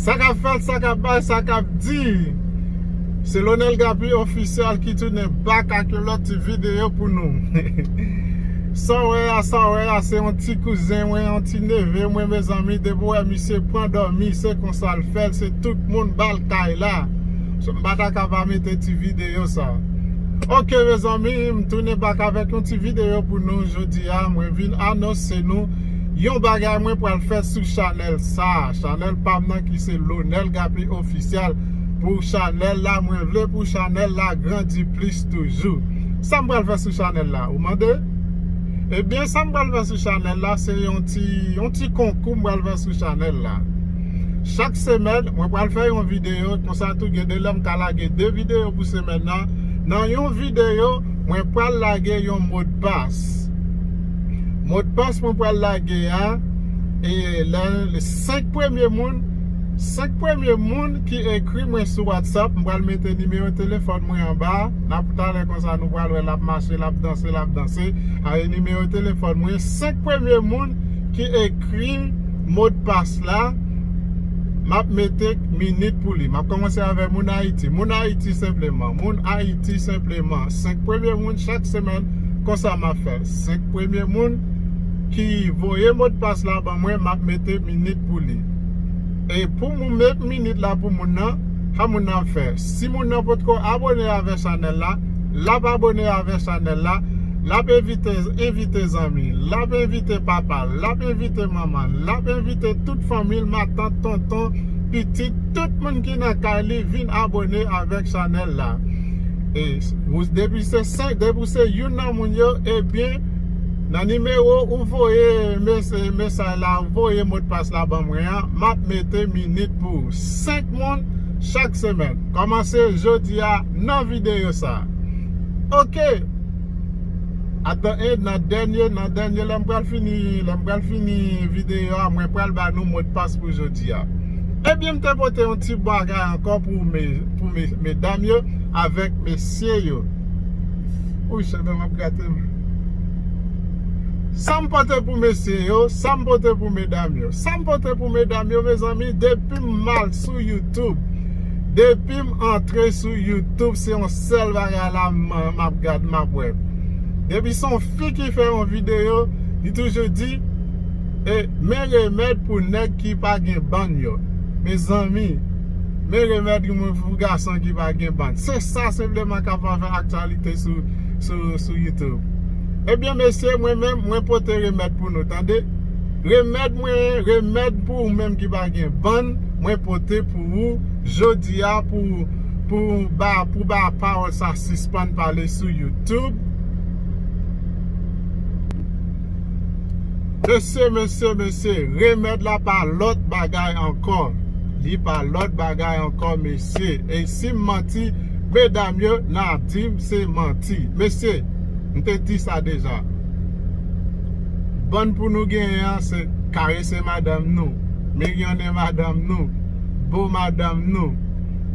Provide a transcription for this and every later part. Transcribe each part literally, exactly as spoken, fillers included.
Sa k ap fèt, sa k ap bay, sa k ap di. Se Lonel Gaby Official ki tounen back ak yon lòt ti videyo pou nou. Sa w wè a, sa w wè a, se yon ti kouzen mwen, yon ti neve mwen, mezanmi, depi w wè misye pran dòmi, se konsa l fè l, se tout moun ba l kay la. So, m pa ta ka pa mete ti videyo sa. Ok, mezanmi, m tounen back avèk yon ti videyo pou nou jodi a. Mwen vin anonse nou yon bagay mwen pral fè sou chanèl sa. Chanèl pa m nan ki se Lonel Gaby Official. Pou chanèl la, mwen vle pou chanèl la grandi plis toujou. Sa m pral fè sou chanèl la, ou mande? Ebyen, sa m pral fè sou chanèl la, se yon ti, yon ti konkou m pral fè sou chanèl la. Chak semèn, mwen pral fè yon videyo, konsa tou gen de lè m ka lage de videyo pou semèn nan. Nan yon videyo, mwen pral lage yon modpas. Modpas mwen pral lage a, e lè, senk premye moun, senk premye moun ki ekri mwen sou WhatsApp, m pral mete nimewo telefòn mwen anba. N ap talè konsa, nou pral wè l ap mache, l ap danse, l ap danse. Aye nimewo telefòn mwen, senk premye moun ki ekri modpas la, m ap mete minit pou li. M ap kòmanse avè moun Ayiti. Moun Ayiti senpleman. Moun Ayiti senpleman. Senk premye moun chak semèn, konsa m ap fè. Senk premye moun ki voye modpas la ban mwen, m ap mete minit pou li. E pou m met minit la pou moun nan, sa moun nan ap fè? Si moun nan potko abone avè chanèl la, l ap abone avè chanèl la, l ap envite, envite zanmi, l ap envite papa l, l ap envite manman l, l ap envite tout fanmi l, matant, tonton, pitit, tout moun ki nan kay li vin abone avèk chanèl la. E ou, depi se senk, depi se youn nan moun yo, ebyen, nan nimewo ou voye mes-, mesaj la, ou voye modpas la ban mwen an, m ap mete minit pou ou. Senk moun chak semèn. Kòmanse jodi a nan videyo sa. Ok. Atan, e nan dènye, nan dènye, lè m pral fini, lè m pral fini videyo a, mwen pral ba nou modpas pou jodi a. Ebyen, m te pote yon ti bagay ankò pou me-, pou me-, medam yo avèk mesye yo. Wi, chèlbè, m ap gate m. Sa m pote pou mesye yo, sa m pote pou medam yo. Sa m pote pou medam yo, mezanmi, depi m al sou YouTube, depi m antre sou YouTube, se yon sèl bagay la m, m ap gad, m ap wè. Depi se yon fi ki fè yon videyo, li toujou di, e, men remèd pou nèg ki pa gen bann yo. Mezanmi, men remèd pou gason ki pa gen bann. Se sa senpleman k ap fè aktyalite sou, sou, sou YouTube. Ebyen, mesye, mwen menm, mwen pote remèd pou nou, tande. Remèd mwen, remèd pou ou menm ki pa gen bann, mwen pote pou ou jodi a pou, pou ba, pou ba pawòl sa sispann pale sou YouTube. Mesye, mesye, mesye, remèd la pa lòt bagay ankò. Li pa lòt bagay ankò, mesye. E si m manti, medam yo, n a di m se manti. Mesye, m te di sa deja. Bann pou nou genyen an, se karese madanm nou, miryonnen madanm nou, bo madanm nou,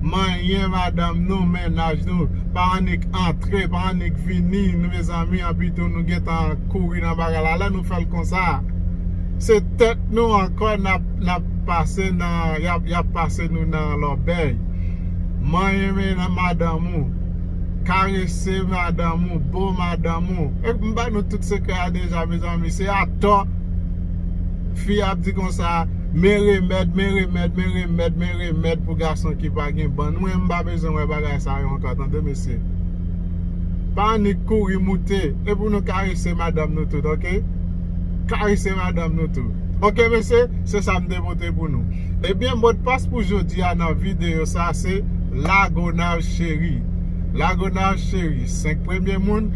manyen madanm nou, mennaj nou, pa annik antre, pa annik vini, nou mezanmi, anpitou nou gentan kouri nan bagay la. Lè nou fè l konsa, se tèt nou ankò n ap, n ap pase nan, y ap, y ap pase nou nan lòbèy. Manyen men nan madanm ou, karese madanm ou, bo madanm ou. E m ba nou tout sekrè a deja, mezanmi, se atò fi ap di konsa, men remèd, men remèd, men remèd, men remèd pou gason ki pa gen bann. Mwen, m pa bezwen wè bagay sa yo ankò, tande, mesye. Pa annik kouri moute, e pou nou karese madanm nou tout, ok? Karese madanm nou tout. Ok, mesye, se sa m te pote pou nou. Ebyen, modpas pou jodi a nan videyo sa, se Lagonav Cheri. Lagonav Cheri, senk premye moun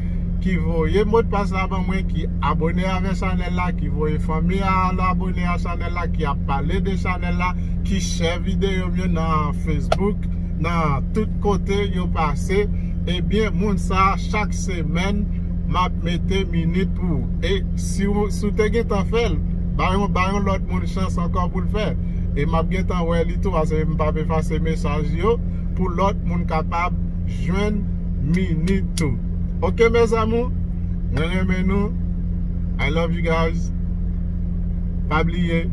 ki voye modpas la ban mwen, ki abone avè chanèl la, ki voye fanmi a al abone a chanèl la, ki ap pale de chanèl la, ki share videyo m yo nan Facebook, nan tout kote yo pase. Ebyen, moun sa a, chak semèn, m ap mete minit pou ou. E si w, si w te gentan fè l, ba yon, ba yon lòt moun chans ankò pou l fè. E m ap gentan wè li tou, paske m p ap efase mesaj yo, pou lòt moun kapab jwenn minit tou. Ok, mes amours, mwen renmen nou. I love you guys. Pa bliye,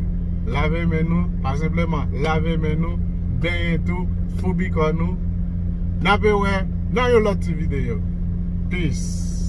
Lave men nou, pa senpleman lave men nou, benyen tou, foubi kò nou. N ap wè nan yon lòt ti videyo. Peace.